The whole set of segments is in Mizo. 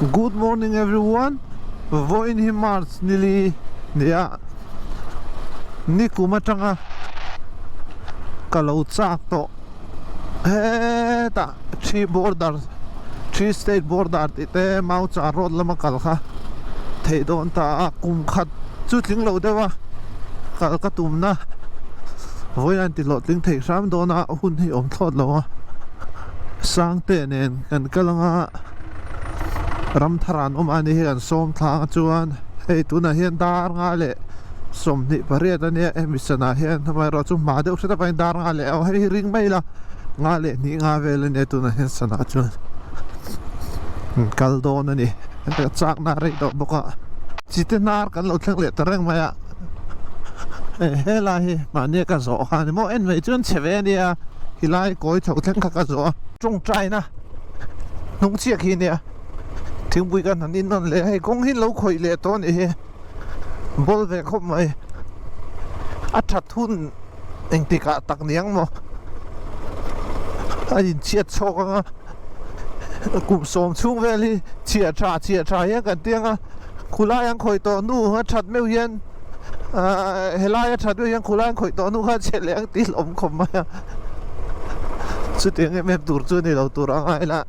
Good morning everyone Vawiin hi March nili nia nikum atanga ka lo chak tawh hetah three border three state border tih te Maucha road lama kal kha theih dawn ta a kum khat chu tling lo deuh a kal ka tumna vawiin a inti hlawhtling thei hram dawn a hun hi awm thlawt lo a Sangte nen kan kal anga ram thar an awm a ni hi kan sawm thlang a chuan hei tunah hian dar nga leh 28 a nia hemi sanah hian amaherawhchu hma deuh hret avangin dar nga leh aw hei hi ring mai ila nga leh hnih nga vel a nia tunah hian sanah chuan kal dawn a ni chak na rei tawh bawk a chite hnar kan lo thleng leh ta reng mai a helai hi mahni ka zawh kha a ni maw en mai chuan chhe ve a nia helai kawi chho thleng kha ka zawh a tawngtaina hnung chiah khi a nia thingpui kan han in nawn leh a hei kawng hi an lo khawih leh tawh a nih hi. Bawl ve khawp mai. A that hun engtik ah tak niang maw? A inchhiat chhawk anga kum sawm chhung vel hi chhiah tha chhiah tha hian kan ti anga khulai an khawih tawh hnu a that meuh hian ahh helai a that meuh hian khulai an khawih tawh hnu kha a chhe leh ang tih hlawm khawp mai a. Chutiang em em tur chu a ni lo tur a ngai la.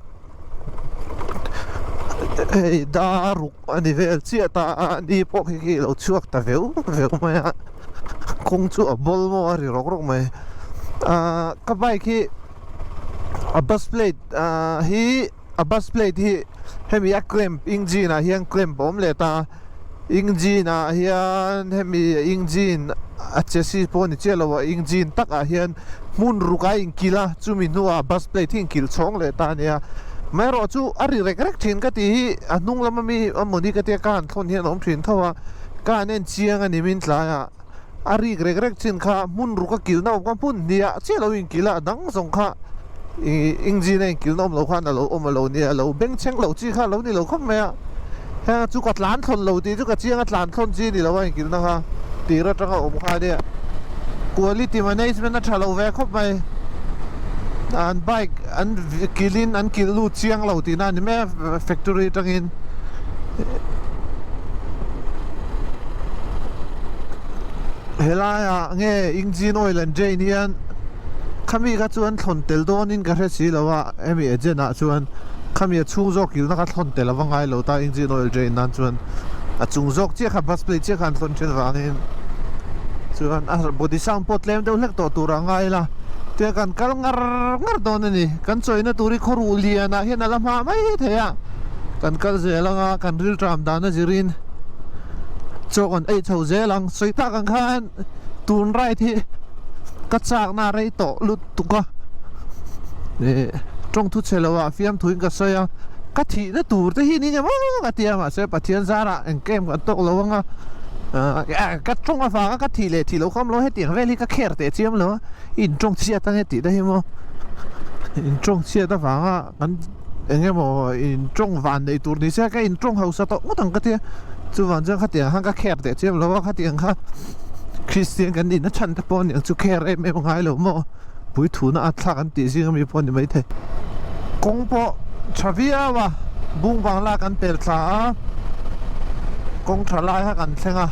Hei dar ruk a ni vel chiah ta a ni pawh khi khi lo chhuak ta veu veu mai a kawng chu a bawl maw a ri rawk rawk mai ahh ka bike hi a bus plate ahh hi a bus plate hi hemi a clamp engine ah hian clamp a awm leh ta a engine ah hian hemi engine a chassis pawh a ni chiah lo a engine takah hian hmun ruk a inkilh a chumi hnuah bus plate hi inkilh chhawng leh ta a nia amaherawh chu a ri rek rek thin ka tih hi a hnung lama mi amawni ka tia ka han thawn hian a awm thin tho a ka han en chiang a ni min tlaiah a rik rek rek chin kha hmun ruk a kilhna awm kha hmun hniah chiah lo inkilh a a dang zawng kha ih engine a inkilhna awm lo khan a lo awm a lo nia a lo bengchheng loh chi kha a lo ni lo khawp mai a heng chu ka tlan thlawn lo tih chu ka chiang a tlan thlawn chi a ni lo a inkilhna kha tir atanga awm kha ania quality management a tha lo ve khawp mai an bike an kilhin an kilh lut chiang lo tihna a ni mai a factory atangin. Helaiah nge engine oil an drain hian khami kha chuan thlawn tel dawnin ka hre si lo a hemi agent ah chuan khami a chhung zawk kilhna kha thlawn tel ava ngai lo ta engine oil drain nan chuan a chung zawk chiah kha bus plate chiah kha an thlawn then vangin chuan a body sound pawh tlem deuh hlek tawh tur a ngai la tia kan kal ngar ngar dawn a ni kan chawina tur hi khawruh lianah hian a la hma mai thei a. Kan kal zel anga kan rilṭam dan a zirin chaw kan ei chho zel ang. Sawi tak ang khan tun ride hi ka chakna a rei tawh lutuk a, ih tawng thu chhe lo ah fiamthuin ka sawi a, ka thihna tur te hi ni nge maw ka ti a mahse Pathian zarah eng kem kan tawk lo anga ka tawng avanga ka thih leh thih loh kha awm lo hetiang vel hi ka kher teh chiam lo a, i intawng chhiat ange tih te hi maw intawng chhiat avanga kan eng emaw in tawng van neih tur ni se ka in tawng hausa tawh ngawt ang ka tia chuvang chuan khatiang khan ka kher teh chiam lo a khatiang kha Kristian kan nihna chhan te pawh a niang chu kher em em ngai lo maw puithuna a thlak an tih zing ami pawh a ni maithei kawng pawh tha viau a bung vang lak an pel thla a kawng tha lai kha kan thleng a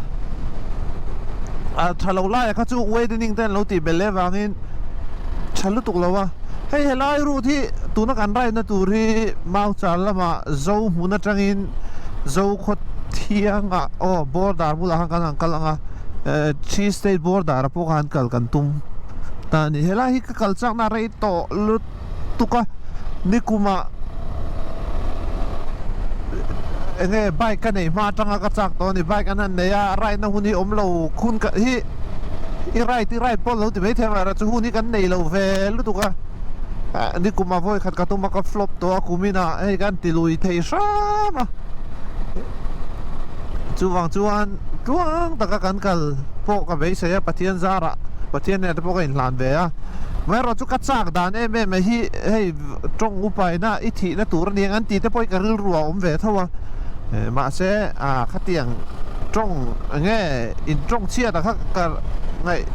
a tha lo lai ah kha chu wedening te an lo tih belh leh vangin tha lutuk lo a. Hei helai route hi tuna kan ride na tur hi Mauchar lamah Zo hmun atangin Zo khaw thiangah aw border bulah khan kan han kal ang a eh Chin state border ah pawh khan kal kan tum ta a ni. Helai hi ka kal chakna rei tawh lutuk a nikumah enge bike ka neih hma atanga ka chak tawh a ni bike an han nei a ride na hun hi awm lo hun ka hi. I right i right pawh lo ti mai thei amaherawh chu hun hi kan nei lo ve lutuk a ni kum a vawi khat ka tum a ka flop tawh a kum inah hei kan ti lui thei hram a chuvang chuan tluang taka kan kal pawh ka beisei a Pathian zarah Pathian nen te pawh ka inhlan ve a amaherawh chu ka chak dan em em hi hei tawng upa ina i thihna tur a ni ang an tih te pawh hi ka rilru a awm ve tho a mahse ah khatiang tawng enge in tawng chhiat ah kha ka ngaih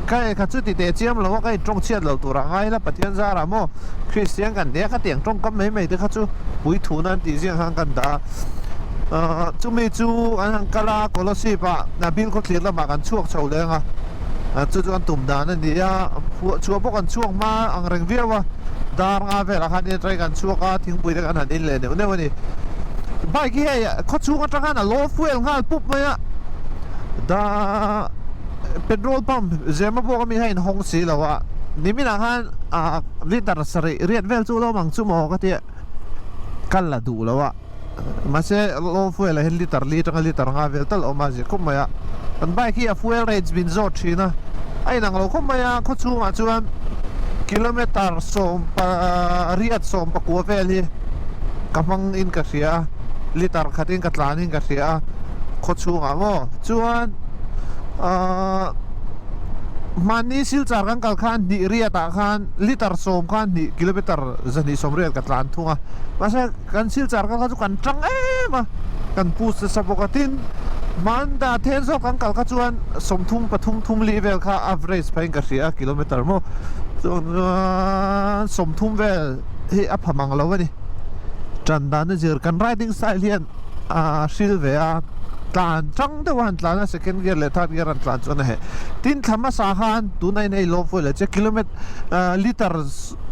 Ka kha chu ti teh chiam lo a, ka in tawng chhiat lo tur ah ngai ila Pathian zarah maw Kristian kan nia khatiang tawngkam mai mai te kha chu puithuna an tih ziang khan kan dah a. Ahh chumi chu an han kal a Kolasib ah Nabil khawthlir lamah kan chhuak chho leng a, chu chu an tum dan a ni a, chhuah pawh kan chhuak hma ang reng viau a, dar nga velah khan in atangin kan chhuak a, thingpui te kan han in leh neuh neuh a ni. Bike hi hei khawchhung atang khan a lo fuel nghal pup mai a, da petrol pump zema bawk ami kha inhawng si lo a, niminah khan ah litre sarih riat vel chu lawm ang chu maw ka tia kal la duh lo a. Mahse low fuel ah hian litre li atanga litre nga vel tal a awm a zir khawp mai a, kan bike hi a fuel range min zawt thin a, a inang lo khawp mai a, khawchhungah chuan kilometre sawmpariat sawmpakua vel hi ka hmang in ka hria a, litre khat in ka tlan in ka hria a, khawchhungah maw chuan ahh hmanni silchar kan kal khan hnih riat ah khan litre sawm khan hnih kilometre zahnih sawmriat ka tlan thung a, mahse. Kan silchar kal kha chu kan tang em a, kan pus nasa bawk a, tin Manda then zawk kan kal kha chuan 33 pathum li vel kha average pheiin ka hria a kilometer maw chuan 30 vel hi a pha mang lo a ni. Tan dan a zir kan riding style hian a hril ve a, tlan tang deuh a han tlan a second gear leh third gear a han tlan chuan a heh. Tin thla hmasa khan tuna in hei low fuel leh che kilometer litre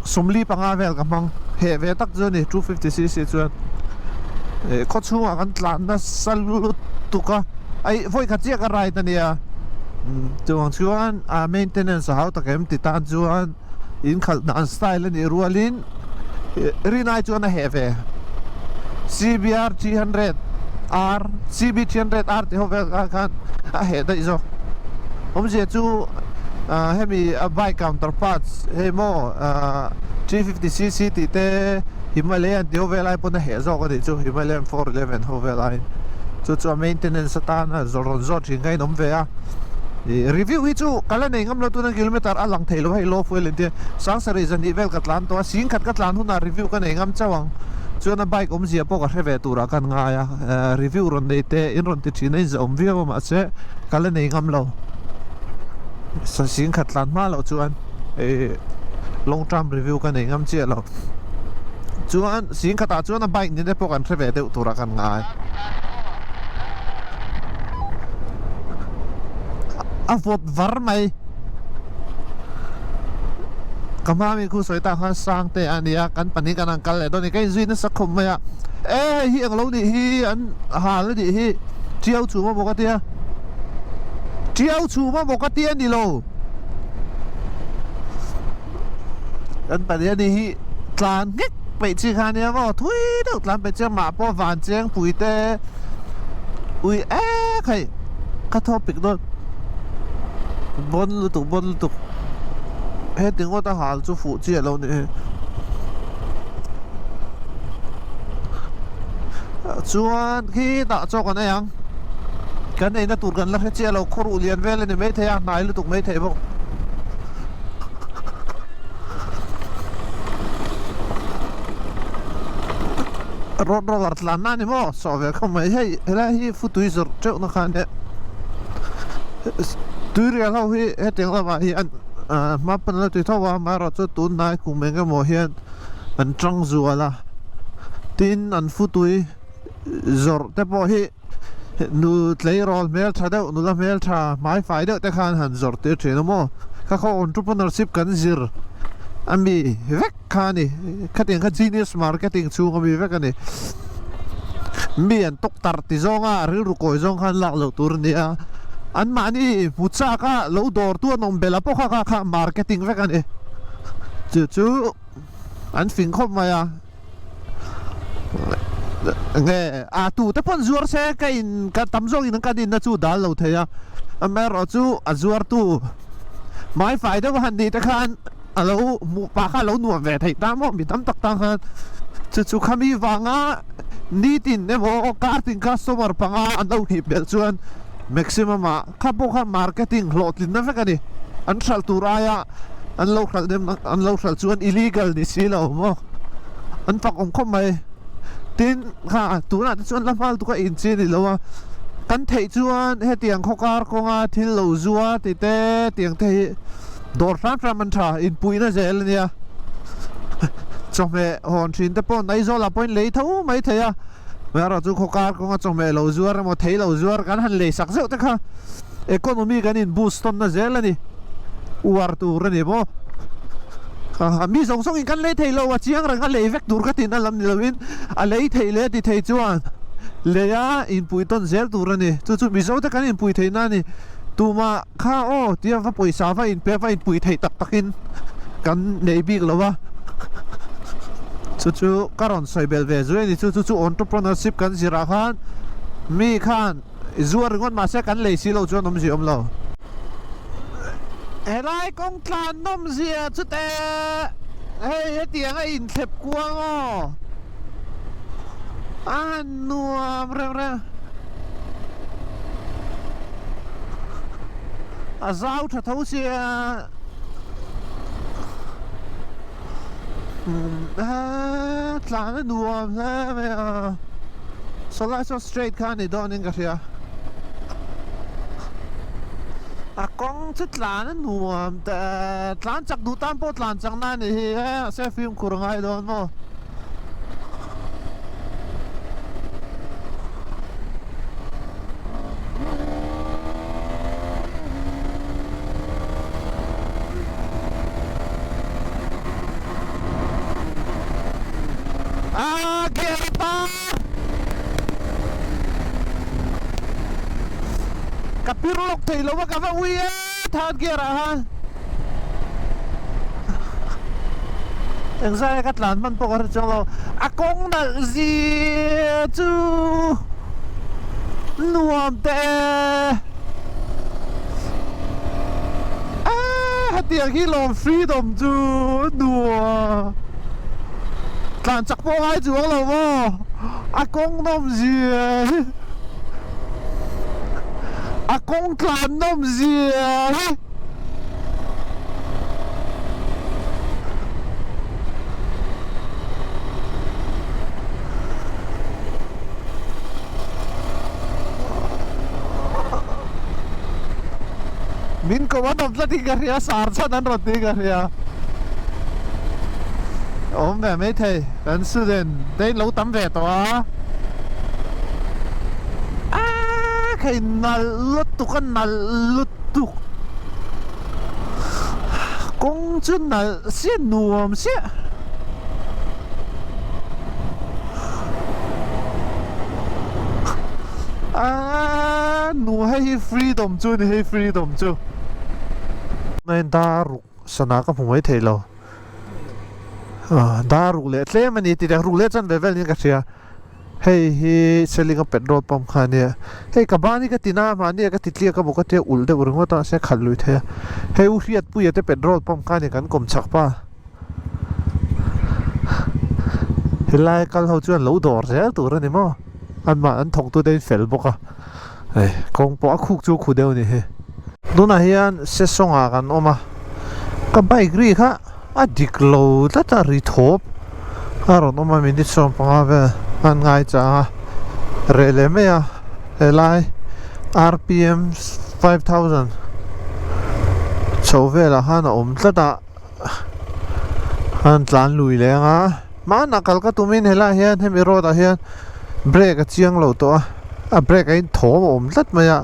45 vel ka hmang heh ve tak chu a ni 250cc chuan eh khaw chhungah kan tlan nasa lutuk a ai vawi khat chiah ka ride a nia chuvang chuan a maintenance a hau tak em ti tan chuan in khalh dan style a nih rualin rinai chuan a heh ve cbr 300 r cb 300 r tih ho vel khan a heh daih zawk awmzia chu. Hemi a bike counter parts hei maw 350cc tih te Himalayan tih ho vel ai pawn a heh zawk a nih chu Himalayan 411 ho vel aiin chu chu a maintenance atana rawn zawt thin kha in awm ve a ih review hi chu ka la nei ngam lo tuna kilometer a lang thei lo hei low fuel entir sangsarih zahnih vel ka tlan tawh a sing khat ka tlan hunah review ka nei ngam chauh ang chuan a bike awmzia pawh ka hre ve turah kan ngai a review rawn nei teh in rawn ti thin a inzah awm viau a mahse ka la nei ngam lo. Sasing khat tlan hma loh chuan eh long term review ka nei ngam chiah lo. Chuan sing khatah chuan a bike ni te pawh kan hre ve deuh turah kan ngai. A vawt var mai. Ka hma mi khu sawi tak khan sang te a nia kan pahnih kan han kal leh dawn a ni. Ka inzui nasa khawp mai a. E hei hi englo nih hi an hal a nih hi tiau chhum a maw ka tia. Tiau chhum a maw ka ti a ni lo. Kan pahnih a ni hi tlan nghek peih chi kha a nia maw thui deuh tlan peih chi a mah pawh van cheng pui te ui ek hei ka thaw pik dawn bawn lutuk bawn lutuk heti ngawt a hal chu fuh chiah lo ni hi chuan khitah chaw kan ei ang. Kan eina tur kan la hre chiah lo, khaw ruh lian vel a ni maithei a, hnai lutuk maithei bawk. Road roller tlan na a ni maw? Sawh ve khawp mai. Hei helai hi futui zawrh teuh na kha a nia. Tuirial ho hi hetiang lamah hian hma pan la ti tho a, amaherawhchu tunhnai kum eng emaw hian an tang zual a, tin an futui zawrh te pawh hi nu tleirawl hmeltha deuh nula hmeltha hmai fai deuh te khan han zawrh tir thin a maw kha khaw entrepreneurship kan zir ami vek kha a ni khatiang kha genius marketing chhung ami vek a ni mi an tawk tarh ti zawnga rilru kawi zawng khan lak loh tur a ni a an mahni hmu chak a lo dawr tu an awm belh a pawh kha kha marketing vek a ni chu chu an fing khawp mai a. Nge a tu te pawn zuar se ka in ka tam zawk in kan in na chu dal lo thei a amaherawh chu a zuar tu hmai fai deuh a han nih te khan a lo hmuh pah kha a lo nuam ve theih ta maw mi tam tak tan khan chu chu khami vanga nitin emaw kar tin customer panga an lo hip belh chuan maximum ah kha pawh kha marketing hlawhtlin na vek a ni an hralh tur aia an lo hralh nem an lo hralh chuan illegal ni si lo maw an fak awm khawp mai tin kha tunah te chuan la hmal tuk a in chi a ni lo a. Kan theih chuan hetiang khawkar kawnga thil lo zua ti te tiang te hi dawr hram hram an tha inpuihna zel a nia. Chawhmeh hawn thin te pawh Aizawl ah pawhin lei tho mai thei a, erawh chu khawkar kawnga chawhmeh lo zuar emaw thei lo zuar kan han lei sak zeuh te kha economy kan in boost tawnna zel a ni, uar tur a ni maw. Mi zawng zawngin kan lei thei lo a chiang reng a lei vek tur ka tihna lam ni lovin a lei theih leh a ti thei chuan lei a inpui tawn zel tur a ni. Chu chu Mizo te kan inpui theihna a ni. Tumah kha aw tia va pawisa va inpe va inpui theih tak takin kan nei bik lo a. Chu chu ka rawn sawi belh ve zui a ni. Chu chu chu entrepreneurship kan zirah khan mi khan I zuar ringawt mahse kan lei si lo chuan awmzia awm lo. Helai kawng tlan nawmzia chu te hei hetiang a inthlep kuang aw a han nuam reng reng a zau tha tho sia Tlan a nuam hle mai a, saw lai saw straight kha a ni dawnin ka hria. A kawng chu tlan a nuam teh, tlan chak duh tan pawh tlan chak na a ni hi e, mahse fimkhur a ngai dawn maw. Ah, gear pa! Ka pir lawk thei lo a, ka va ui e third gear ah khan. Engzai ka tlan hman pawh ka hre chuang lo. A kawng nalh zia chu nuam teh e. Aaa hetiang hi lawm freedom chu nuam tlan chak pawh ngai chuang lo maw a kawng nawm zia hi a kawng tlan nawm zia hi. Min ko an awm tlat in ka hria, sar chhan an rawn ti ka hria. Awm ve mai thei, kan student te in lo tam ve tawh a. Aaa khei nalh lutuk a nalh lutuk. Kawng chu nalh siah nuam siah. Aaa nu hei hi freedom chu a ni hei freedom chu. Hei dar ruk sana ka hmu mai thei lo dar ruk leh tlem a ni tih ruk leh chanve vel niin ka hria hei hi seling a petrol pump kha a nia hei ka ban hi ka ti na mahni ah ka ti tliak a maw ka tia ulh deuh ringawt a mahse a khalh lui thei a hei u Hriatpuia te petrol pump kha a ni kan kawm chak pa. Helai kal ho chuan lo dawr zel tur a ni maw anmah an thawk tute in fel bawk a hei kawng pawh a khuk chu a khu deuh a ni hi. Tunah hian sesawng ah kan awm a ka bike ri kha a dik lo tlat a ri thawp a rawn awm a minute 15 vel an ngai chang a reh leh mai a helai rpm 5000 chho velah khan a awm tlat a. an tlan lui leng a hmanah kal ka tumin helaiah hian hemi road ah hian brake a chiang lo tawh a a brake a in thawm a awm tlat mai a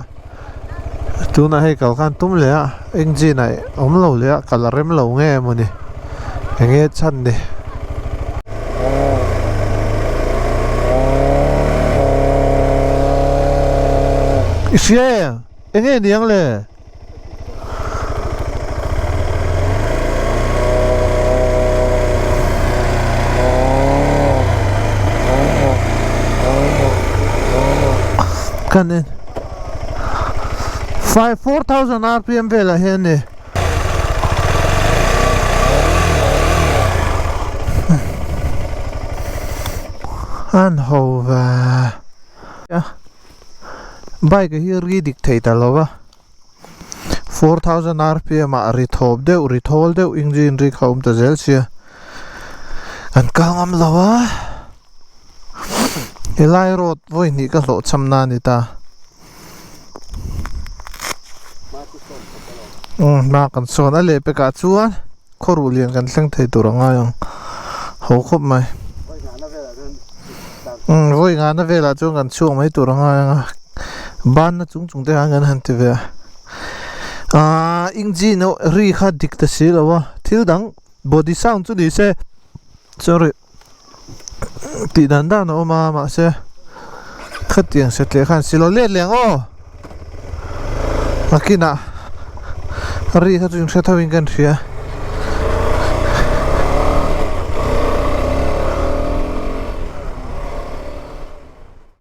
tunah hei kal khan tum leh a engine ah awm lo leh a kal a rem lo nge mawni eng nge chhan ni. I hria em eng nge niang le. Kan en 5 4000 rpm velah hian ni an ho ve bike hi ri dik thei ta lo va. 4000 rpm ah ri thawp deuh ri thawl deuh engine ri kha a awm ta zel sia kan kal ngam lo a helai road vawi hnih ka hlawh cham na a ni ta. Umm hma kan sawn a leh pekah chuan khaw ruh lian kan thleng thei tur a ngai ang ho khawp mai umm vawi nghahna velah chuan kan chhuak mai tur a ngai ang a banna chung chung te khan kan han ti ve a ahh engine ri kha dik ta si lo a thil dang body sound chu ni se sorry. Tih dan dan a awm a mahse khatiang satliah khan silo let leh ang aw nakinah ri kha chu in hre tho in ka hria.